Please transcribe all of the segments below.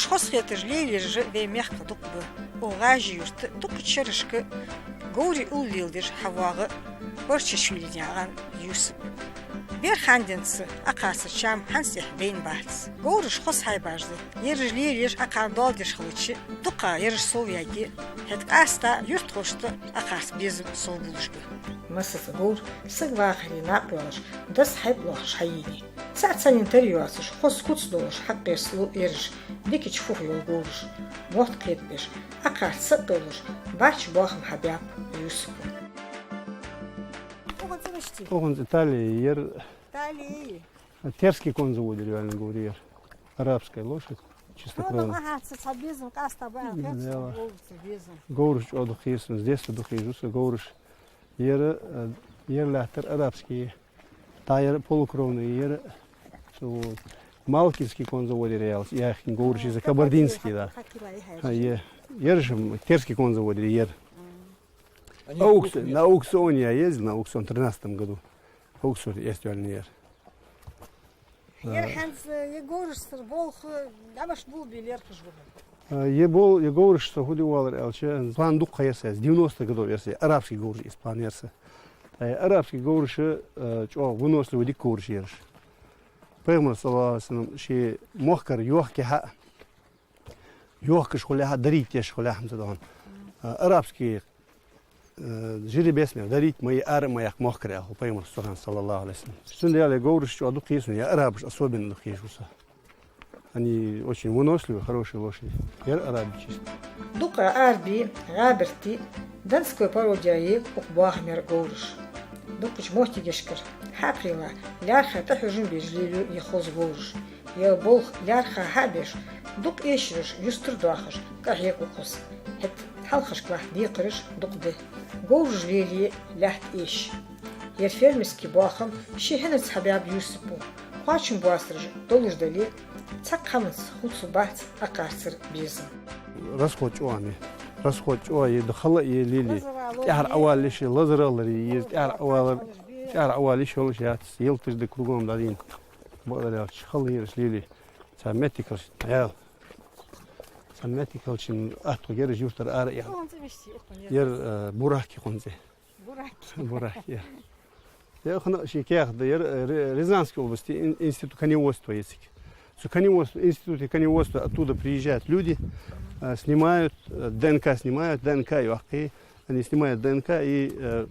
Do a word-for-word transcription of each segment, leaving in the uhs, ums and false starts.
Хозахеташ лелаеш вай мехка дукха ба. Укх ГӀажий-Юрта дукхача шерашка говрий улл леладеш хьавоагӀа Барчашвили ЯгӀан Юсуп. Бер ханденца Ӏокхарцар чам хӀанз тӀехьа байна бац. Говраш хоза хьайбаш да. Ераш лелаеш Ӏокхарна доал деш хилча, дукха ераш сов ягге, хӀаьта къаьстта юртхошта Ӏокхарца безам сов болаш ба. Масаза говр саг вахаре накъайоалаш, дас хьайб лохаш хьайийна. Цаӏ цанин тара йоацаш, хоза куц долаш хьакхеслу ераш, дикача фух йола говраш. Мотт кхетабеш, Ӏокхарца сакъелуш, баьчча боахам хьабаьб Юсупа. Укхун цӀи мишта я? Укхун цӀи Тали я, ер Тали. Терский конзаводерий аьнна говр я ер. Арабская лошадь, чистокровная. Хьона ма хьаца цхьа безам къаьстта ба аьнна, безам. Говраш чӀоагӀа дукха хеза сона, с детства дукха хеза сона говраш. Ер, э, ер лаьттар арабский. Тха ер полукровный, ер, цу Малкинский конзаводерий аьлча, яхин говраш из, кабардинский, да. А, е-, ераш терский конзаводерий, ер. Аукцион, на аукционе я ездил, на аукцион в тринадцатом году. Аукцион естественно, ер. Ер хӀанз, э, ер говрашцара болх, э, дӀабаш бул бе лерхӀаш гур. Э, ер бол-, ер говрашца фу де оалар аьлча, план дукха яр са, девяностых годов яр са, арабский говраш из план яр са. Э, арабский говраш, э, чӀоагӀа выносливый дика говраш я ераш. Пайхамара, саллаллахӀу Ӏалайхи ва саллам, ший мохкара йохка хьа, йохкаш хуле хьа, дарить еш хуле хьа, хӀанз да хьона. Э, арабский, э, жеребец мел дарить ма е, ара ма яккха мохкара, аьлар пайхамара, саллаллахӀу Ӏалайхи ва саллам. Цудухьа ер говраш чӀоагӀа дукха хеза сона, ер арабаш особенно дукха хеза сона. Они очень выносливые, хорошие лошади. Ер арабий чисто. Дукха Ӏарбий, гӀаьбартий, донской породеи я укх боахамера говраш. Дукхача моттигашкара хьакхийла, лаьрхӀа тӀахьожам беш лелаю ер хоза говраш. Ер болх лаьрхӀа хьа а беш, дукха эшараш юстара доахаш, къахьег укхаза. ХӀаьта хьалхашка латта декхараш дукха да. Говраш лелае лаьтта эш. Ер фермерский боахам ший хьинаца хьабаьб Юсупа. Кхоачам боацараш долаш дале, цхьаккха хӀаманца хувцаргбац Ӏокхарцара безам. Расход чӀоагӀа я. Расход чӀоагӀа я, да хала а я лелае. ТӀехьара Ӏовала йиш я, лазарах ларъе, из тӀехьара Ӏовала, тӀехьара Ӏовала йиш йолаш яц, ялаташ да кругом дӀадийна. Бакъдар аьлча, хала я ераш лелае. Цхьа моттиг хилча, Ӏаьла. Цхьа моттиг хилча, атта хургья ераш юртара ара а яхар. Ер, э, Бурак я укхун цӀи. Бурак. Бурак, я. Ер хӀанз ший кехат да, ер, э, Ре-, Рязанской области ин-, институт коневодства есть. Цу коневодства, институте коневодства оттуда приезжают люди, э, снимают, э, ДНК снимают, ДНК йоаккх, они снимают ДНК и, э,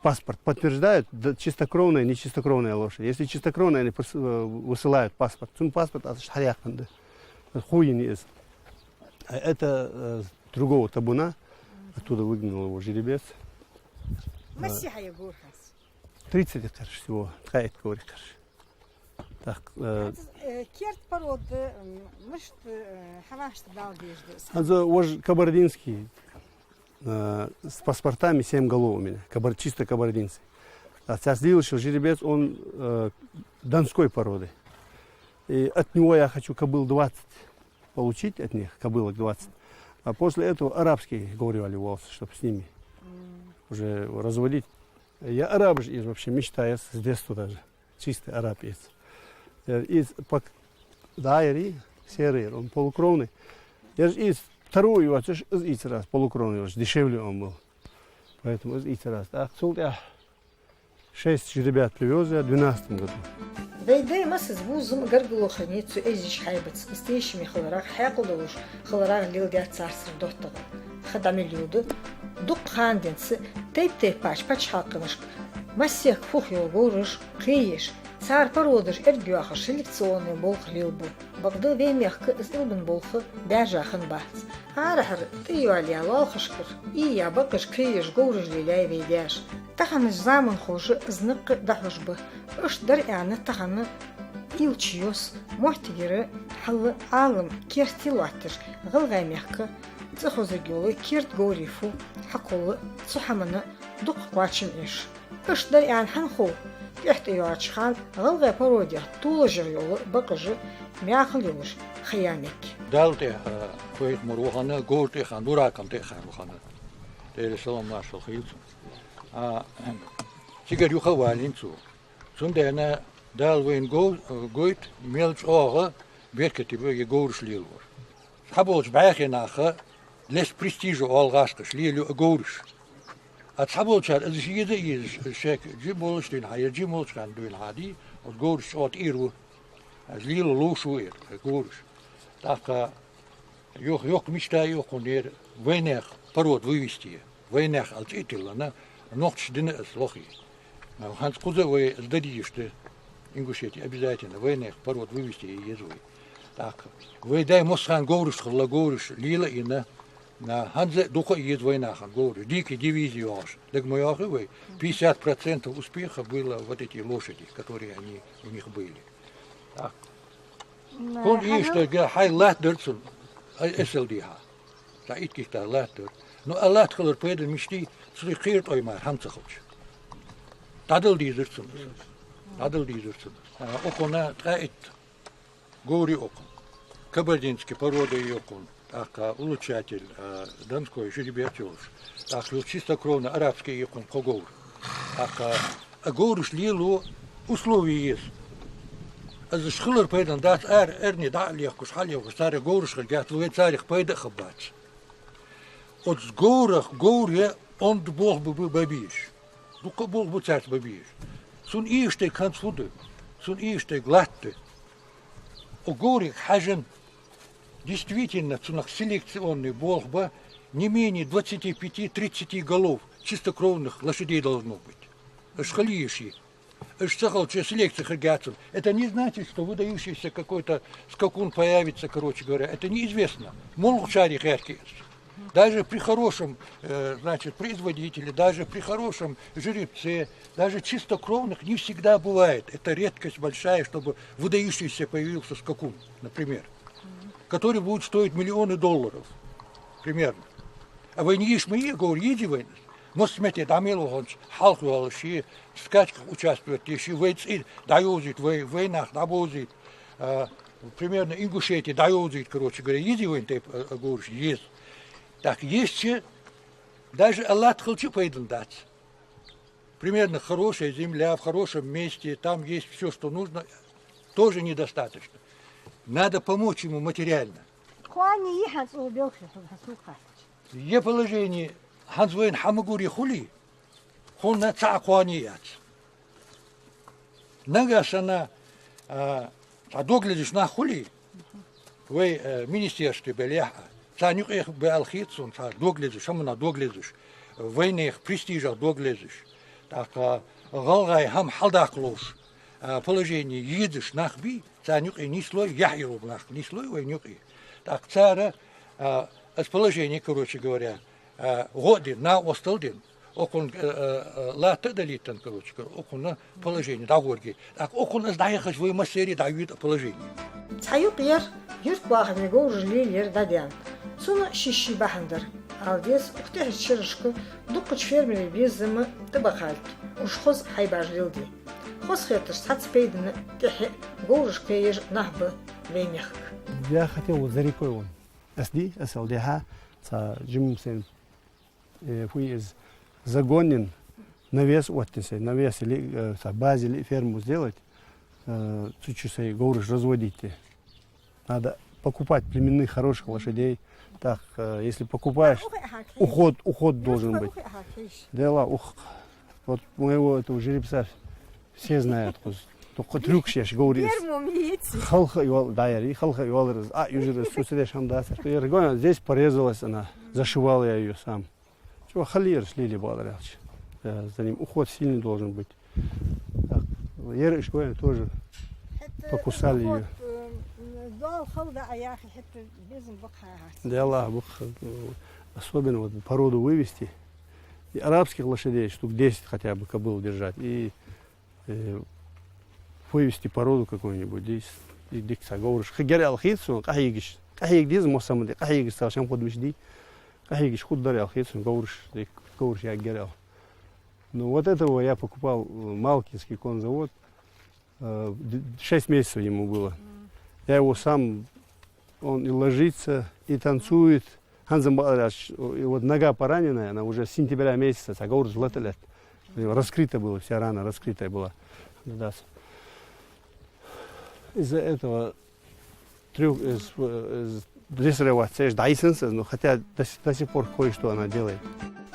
паспорт подтверждают, да, чистокровная, нечистокровная лошадь. Если чистокровная, они прис-, э, высылают паспорт. Цун паспорт аз хьаяьккхана да. Хуйни из. А это, э, с другого табуна. Оттуда выгнал его жеребец. Масса я ер говр хӀанз? Тридцать кхераш всего, ткъаь итт говр я кхераш. Так, э, хӀанз, э, керда порода, м, мишта, э, хьавӀашта дала дезаш да? ХӀанз вож кабардинский, э, с паспортами семь голов у меня, кабар-, чисто кабардинцы. А цхьацца лелаш йола жеребец, он, э, донской породы. И от него я хочу кобыл двадцать получить, от них, кобылок двадцать. А после этого арабский говр йоалае воалл со, чтоб с ними уже разводить. Ер арабаш из вообще мечта я с детства даже. Чистый араб из. Э, из пак-, да, ер серый, он полукровный. Ер из второй йоацаш, из ийцар аз полукровный йолаш, дешевле он был. Поэтому из ийцар аз. Так, цул тӀехьа шесть жеребят привёз я в двенадцатом году. Вай даь Масаза вувзам гаргало хиннай цу эздийча хьайбаца, из тешаме хиларах, хьаькъал долаш хиларах леладаьд царцара доттагӀа. Ха дӀа мел йолда, дукха хана денз тайп-тайпарча паччахьалкхенашка массехк фух йола говраш кхееш, цар породаш эргйоахаш селекционни болх лелабу. Бакъда вай мехка из илбан болх баьржа хиннабац. Арахьара тӀайоалаяь лоалахошкара ийя бакъаш кхееш говраш лелаяьй вай даьша. Таханарча заманхоша из никъ дӀахьош ба. Иштта дар аьнна тахан уйла чуйоас моттигера хьал, Ӏалам керте лоатташ ГӀалгӀай мехка цӀихезарг йола керда говрий фу хьакхолла, цу хӀаманна дукха кхоачам эш. Иштта дар аьнна хӀана хов, тӀехьа тӀайоагӀача хана гӀалгӀай породех толашагӀа йола бакъаш мехала йолаш ха я мег. Дала тӀехьа, э, пайхамар ва хьона, говра тӀехьа, Буракана тӀехьа ва хьона. Даьла салам-моаршал хийла цунна. А, цигара юха а валийна цо. Цудухьа Дала вайна гов-, гойт, мел чӀоагӀа беркате ба ер говраш лелавар. Цхьаболча бӀаьхий наха лес престижа оал гӀазкхаша, лелаю а говраш. А цхьаболчар из еза а езаш, шек жим болаш дуйна хьа, я жим болча хана дуйна хьа дий, оцу говраш чӀоагӀа тӀера ву. Аз лела ловш ву эр, говраш. ТӀаккха йох-, йоккха мечта йоккхун ер вайнех пород вывести. Вайнех ал цӀи тиллана, нохчаш дина аз лохи. ХӀанз кхуза вай аз дадийш да. Ингушетия обязательно вайнех пород вывести еза вай. ТӀаккха вай дай мосхан говраш хилла, говраш лела ина, на хӀанз дукха еза вайнахан говраш. Дикий дивизий йоагӀаш. Даг ма йоахи вай. Пятьдесят процентов успеха было вот эти лошади, которые они у них были. Так. Кун иштта га хьай латт дар цун, а, эсэл дийхьа. Ца итких та латт дар. Ну, а латт хилар пайда мишти, цули кхир той мар, хам ца хилча. Дадал дийзар цун. Дадал дийзар цун. А, окона тӀа ит. Говри окон. Кабардинский порода йокон. ТӀаккха улучшатель, а, донской жеребец йолаш. ТӀаккха чистокровно арабский йокон кхо говр. ТӀаккха а говраш лело условие еза. Аз иш хилар пайдан дац ар, арни дӀа а лехкуш, хьа лехкуш, царех говраш хир гяц, вай царех пайда а хаббац. Оц говрах, говре онд болх бу, бу, бабиш. Дукха болх бу царц бабиш. Цун иштег ханц фу ду? Цун иштег латт ду. О говрик хьажан. Действительно, цунах селекционный болх ба, не менее двадцати пяти-тридцати голов чистокровных лошадей должно быть. Аш халиеши. Аш ца халча селекция хагацун. Это не значит, что выдающийся какой-то скакун появится, короче говоря. Это неизвестно. Молчари херки. Даже при хорошем, э, значит, производителе, даже при хорошем жеребце, даже чистокровных не всегда бывает. Это редкость большая, чтобы выдающийся появился скакун, например, который будет стоить миллионы долларов, примерно. А вай не ишь мы, я говорю, едем войны. Мос смете дамел хонч, халк валши, скачках участвовать, еши вай ци, даёзит, вай, вайнах, дабозит. А, примерно Ингушетия даёзит, короче говоря, едем войны, тип, а, а, говоришь, есть. Так, есть че, даже Аллах хилчи пайдан дац. Примерно хорошая земля, в хорошем месте, там есть всё, что нужно, тоже недостаточно. Надо помочь ему материально. Кхоане йихьанц у белхи хьу хьасу кхач. Е положение, хьанз вайн хьамагури хули, хунна цхьа кхоане яц. Нага сана, а, цхьа доглядиш нах хули, вай, э, министерстве беляхьа. Цхьа нюкъех бе алхит сун, цхьа доглядиш, шамана доглядиш. Вайнех престижах доглядиш. Так, а, гӀалгӀай хам хьалдакълуш, а, положение йидиш нах би, цхьа нюкъе нислой, яхь йолу нах нислой вай нюкъе. Так, цара, а, ас положение, короче говоря, а, гӀо а дина, на остал дина. Окхунна, а, а, а, латта а далийтан, короче, кор-, окхунна положение дӀагӀорги. Так, окхунна ас дӀаяхаш вай массери дӀавита положение. Цхьа юкъ яр, юрт бахаме говраш лелаяр дӀадаьнна. Цунна ши-ши бахьана дара. Ала деза, ух тӀехьа шерашка дуккхачу фермерийн беззама тӀебахалта, уш хоза хьайбаш лелде. Хоза хеташ цхьацца пайдана тӀехье говраш кхееш нах ба вай мехка. Я хотел вот за рекой вон. Ас ди, ас ал дехьа, ца жимсен, э, фу из загонен, навес оттин се, навес или, э, ца базили ферму сделать, э, цучу сей говраш разводить те. Надо покупать племенных хороших лошадей. Так, э, если покупаешь, уход, уход должен быть. Дела, ух, вот моего этого жеребца все знают, куз. Только трюк шеш говорит. Первому яйцу. Халха юал дайри, халха юал раз. А, южи раз, сусидеш хам даса. Я говорю, здесь порезалась она. Зашивал я её сам. Чего халир слили баларалч. Э, за ним уход сильный должен быть. Так, ер ишкоя тоже покусали её. Дол халда аяхи хету безум бакха. Да Аллах, бакха. Особенно вот породу вывести. И арабских лошадей штук десять хотя бы кобыл держать. И, э, вывести породу какую-нибудь. Здесь и дикса говоришь. Хигер алхицу, кахигиш. Кахиг диз мосамди, кахигиш сал шам худмиш ди. Кахигиш худ дарял хицу, говоришь, говоришь, я герал. Ну, вот этого я покупал, э, Малкинский конзавод. Э, д-, шесть месяцев ему было. Я его сам, он и ложится, и танцует. Ханзам Бадарач, и вот нога пораненная, она уже с сентября месяца, а говорит, латалет. Раскрыта была, вся рана раскрытая была. Да. Из-за этого трюк, из, из Дрессировать цаеш дӀайсанза, но хотя до с-, до сих пор кое-что она делает.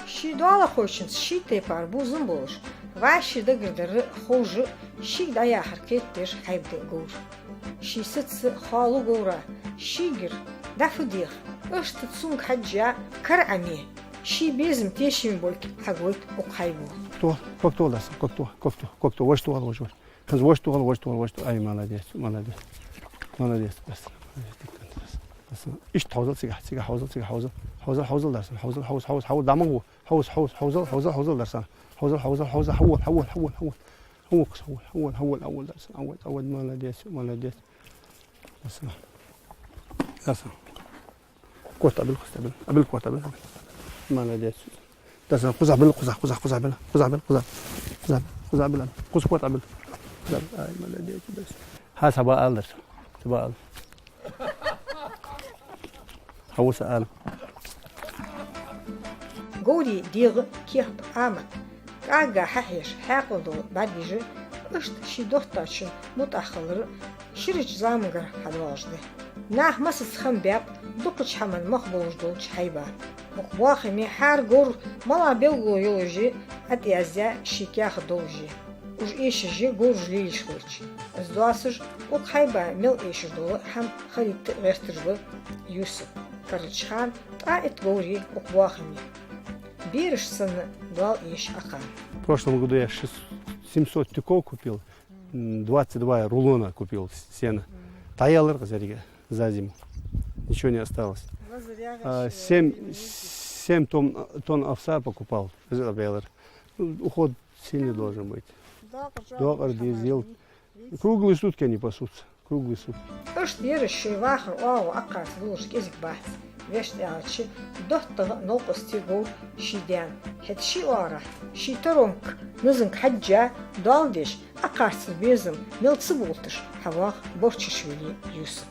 Ший доалахочунца ший тайпара бувзам болаш, вӀаший дагардар ховш, шийга дӀаяхар кхетадеш хьайба да говра. Ший саца хоалу говра, шийгара дӀа фу дех, иштта цунга хьежжа кара Ӏаме, ший безам тешаме болга хьагойт укх хьайбо. Тол, ког тол, даса, ког тол, ког тол, ког тол, вож тол, вож, вож. Хаз вож тол, вож тол, вож тол. Ай, молодец, молодец. Молодец, даса. Даса. Иштта хьовзал, цига, цига хьовзал, цига хьовзал. Хьовзал, хьовзал, даса. Хьовзал, хьовзал, хьовзал, хьовзал, даман гу. Хьовз, хьовз, хьовзал, хьовзал, хьовзал, даса. Хьовзал, хьовзал, хьовзал, хьавол, хьавол, хьавол, хьавол. Хьавол, хьавол, хьавол, хьавол, даса. Хьавол, хьавол, молодец, молодец. Даса. Даса. Корта абил, корта абил. Абил, корта абил. Молодец. Даса, кхуза абил, кхуза, кхуза, кхуза абил. Кхуза абил, кхуза. Кхуза абил, кхуза абил. Кхуза корта абил. Кхуза абил. Ай, молодец, даса. Хьа, саба ал, даса. Саба ал. Хьавуса ал. Говрий дегӀа кехат Ӏамат. КӀаьга хьахьеш, хьаькъал дола бӀаргаш, иштта ший доттагӀчун мутӀахьа хилар ширача замангара хьадоагӀаш да. Наха массаза хам баьб дукхача хӀаман мах болаш долча хьайба. Укх боахаме хӀара говр мала белгало йолаш я, ӀотӀаяздаь ший каьхат долаш я. Уж эшаш я говраш лелаш хилча. Из доацаш, укх хьайба мел эшаш дола хӀама халийта гӀерташ ба Юсуп. Карарча хана ткъаь итт говр я укх боахаме. Бераш санна доал эш Ӏокхана. В прошлом году я шесть-, семьсот тюков купил, м, двадцать два рулона купил с-, сена. ДӀаялар-кх из еррига за зиму. Ничего не осталось. А, семь, семь тонн, тонн овса покупал. Из а белар. Ну, уход сильный должен быть. Докъар дезал. Круглые сутки они пасутся. Круглые сутки. Иштта ераш шоай вахара оагӀув Ӏокхарца лулаш кӀезига бац. Вешта аьлча, доттагӀа а новкъостий говр ший даьна. ХӀаьта ший оагӀорахьа, ший таронка низанга хьежжа, доал деш, Ӏокхарцара безам мел ца болийташ хьавоагӀа Борчишвили Юсуп.